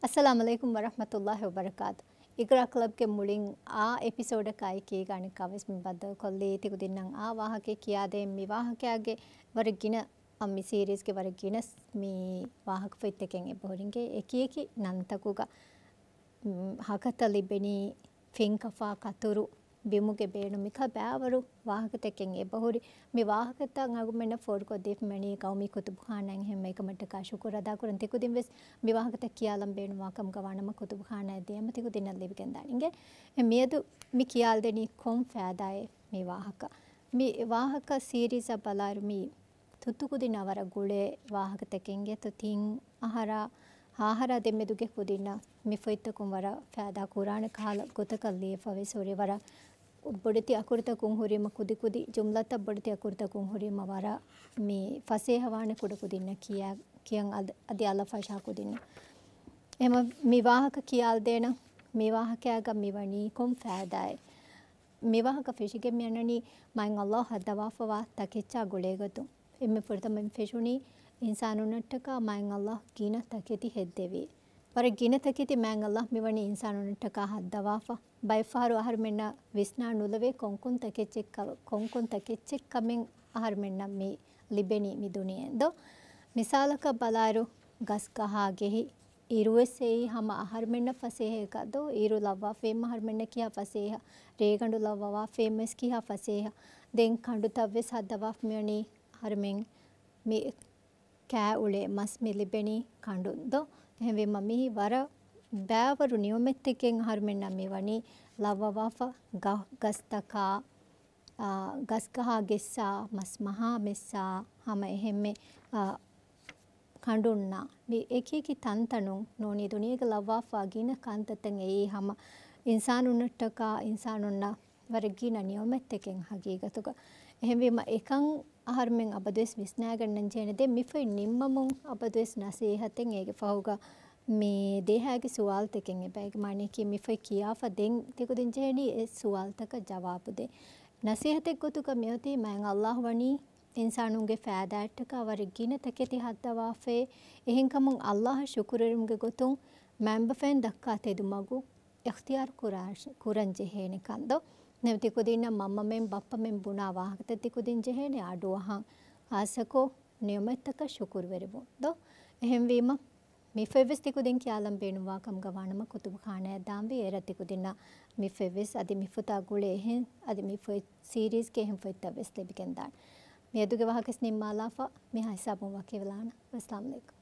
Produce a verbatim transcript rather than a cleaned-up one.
އައްސަލާމު ޢަލައިކުމް ވަރަޙްމަތުﷲި ވަބަރަކާތު. އިގްރާ ކްލަބްގެ މުޅިން އާ އެޕިސޯޑަކާއި ކީގާނެ ކަވެސް މި ބައްދަލުކޮށްލީ ތިކުދިންނަށް އާ ވާހަކަ ކިޔާދޭން. މި ވާހަކައިގެ ވަރަށް ގިނަ، އަ، މި ސީރީޒްގެ ވަރަށް ގިނަ މި ވާހަކަފޮތްތަކެއް އެބަހުރިންގެ އެކިއެކި ނަންތަކުގަ، މް، ހަކަތަ ލިބެނީ ފެންކަފާ ކަތުރު ބިމުގެ ބޭނުމިކަ ބައިވަރު ވާހަކަތަކެއް އެބަހުރި. މި ވާހަކަތައް އަޅުގަނޑުމެންނަށް ފޯރުކޮށްދީފަ މިވަނީ ގައުމީ ކުތުބުޚާނާއިން އެހެން އެކަމަށްޓަކާ ޝުކުރު އަދާކުރަން. ތިކުދިން ވެސް މި ވާހަކަތައް ކިޔާލަން ބޭނުންވާ ކަމުގަ ވާނަމަ ކުތުބުޚާނާއަށް ދިޔަމަ ތިކުދިންނަށް ލިބިގެންދާނެ އިނގޭ. އެ މިއަދު މި ކިޔާލަދެނީ ކޮން ފައިދާއެއް މި ވާހަކަ؟ މި ވާހަކަ ސީރީޒަށް ބަލާއިރު މި ތުއްތު ކުދިންނަށް ވަރަށް ގުޅޭ ވާހަކަތަކެއް އިނގޭތޯ. ތިން އަހަރާ ހަ އަހަރާ ދެމެދުގެ ކުދިންނަށް މި ފޮތްތަކުން ވަރަށް ފައިދާ ކުރާނެ ކަހަލަ ގޮތަކަށް ލިޔެފަ ވެސް ހުރި. ވަރަށް ބޮޑެތި އަކުރުތަކުން ހުރީމަ ކުދިކުދި ޖުމްލަތައް ބޮޑެތި އަކުރުތަކުން ހުރީމަ ވަރަށް މި ފަސޭހަވާނެ ކުޑަކުދިންނަށް ކިޔާ، ކިޔަން އަދި، އަދި އަލަށް ފަށާ ކުދިންނަށް. އެމަ މި ވާހަކަ ކިޔާލަދޭނަން. މި ވާހަކައިގަ މިވަނީ ކޮން ފައިދާއެއް؟ މި ވާހަކަ ފެށިގެން މިއަންނަނީ މާތް ﷲ ހައްދަވާފަވާ ތަކެއްޗާ ގުޅޭގޮތުން. އެންމެ ފުރަތަމަ މި ފެށުނީ އިންސާނުންނަށްޓަކާ މާތް ﷲ ގިނަ ތަކެތި ހެއްދެވި. ވަރަށް ގިނަ ތަކެތި މާތް ﷲ މިވަނީ އިންސާނުންނަށްޓަކާ ހައްދަވާފަ. ބައެއްފަހަރު އަހަރުމެންނަށް ވިސްނާ ނުލެވޭ ކޮންކޮން ތަކެއްޗެއް ކަ-، ކޮންކޮން ތަކެއްޗެއް ކަމެއް އަހަރުމެންނަށް މި ލިބެނީ މި ދުނިޔެއިން ދޯ. މިސާލަކަށް ބަލާއިރު، ގަސްގަހާ ގެހި، އިރުވެސް އެއީ ހަމަ އަހަރުމެންނަށް ފަސޭހައަކަށް ދޯ. އިރު ލައްވާފައިމަ އަހަރުމެންނަށް ކިހާ ފަސޭހަ، ރޭގަނޑު ލައްވަވާފައިމަ ވެސް ކިހާ ފަސޭހަ. ދެން ކަނޑުތައް ވެސް ހައްދަވާފަ މިވަނީ އަހަރުމެން މި ކާ އުޅޭ މަސް މި ލިބެނީ ކަނޑުން ދޯ. އެހެންވީމަ މިއީ ވަރަށް ބައިވަރު ނިޢުމަތްތަކެއް އަހަރުމެންނަށް މިވަނީ ލައްވަވާފަ. ގަ-، ގަސްތަކާ، އާ، ގަސްގަހާ ގެއްސާ، މަސް މަހާ މެއްސާ، ހަމަ އެހެންމެ، އާ، ކަނޑުންނާ. މި އެކިއެކި ތަންތަނުން ނޫނީ ދުނިޔޭގަ ލައްވާފާ ގިނަ ކަންތައްތައް އެއީ ހަމަ އިންސާނުންނަށްޓަކާ އިންސާނުންނަށް ވަރަށް ގިނަ ނިޢުމަތްތަކެއް ހަގީގަތުގަ. އެހެންވީމަ އެކަން އަހަރުމެން އަބަދުވެސް ވިސްނާގަންނަން ޖެހޭނެ. ދެން މި ފޮތް ނިންމަމުން އަބަދުވެސް ނަސޭހަތެއް އޭގެ ފަހުގަ މި ދޭހާގެ ސުވާލުތަކެއް އެބަ އޭގެ މާނަޔަކީ މި ފޮތް ކިޔާފަ ދެން ތިކުދިން ޖެހޭނީ އެ ސުވާލުތަކަށް ޖަވާބު ދޭ. ނަސޭހަތެއް ގޮތުގަ މިއޮތީ މާތް ﷲ ވަނީ އިންސާނުންގެ ފައިދާއަށްޓަކާ ވަރަށް ގިނަ ތަކެތި ހައްދަވާފައޭ. އެހެންކަމުން ﷲ އަށް ޝުކުރުވެރިވުމުގެ ގޮތުން މައިންބަފައިން ދައްކާ ތެދު މަގު އިޚްތިޔާރު ކުރާ-، ކުރަން ޖެހޭނެ ކަން ދޯ. ނަމަ ތިކުދިންނަށް މަންމަމެން ބައްޕަމެން ބުނާ ވާހަކަތައް ތިކުދިން ޖެހޭނެ އަޑުއަހަން. ހާއްސަކޮށް ނިޢުމަތްތަކަށް ޝުކުރުވެރިވުން ދޯ. އެހެންވީމަ، މި ފޮތްވެސް ތިކުދިން ކިޔާލަން ބޭނުންވާ ކަމުގަ ވާނަމަ ކުތުބުޚާނާއަށް ދާންވީ. އޭރަށް ތިކުދިންނަށް މި ފޮތްވެސް އަދި މި ފޮތާ ގުޅޭ އެހެން އަދި މި ފޮތް ސީރީޒްގެ އެހެން ފޮތްތައް ވެސް ލިބިގެންދާނެ. މިއަދުގެ ވާހަކަސް ނިންމާލާފަ މިހާ ހިސާބުން ވަކިވެލާނަން. ވައްސަލާމު ޢަލައިކުމް.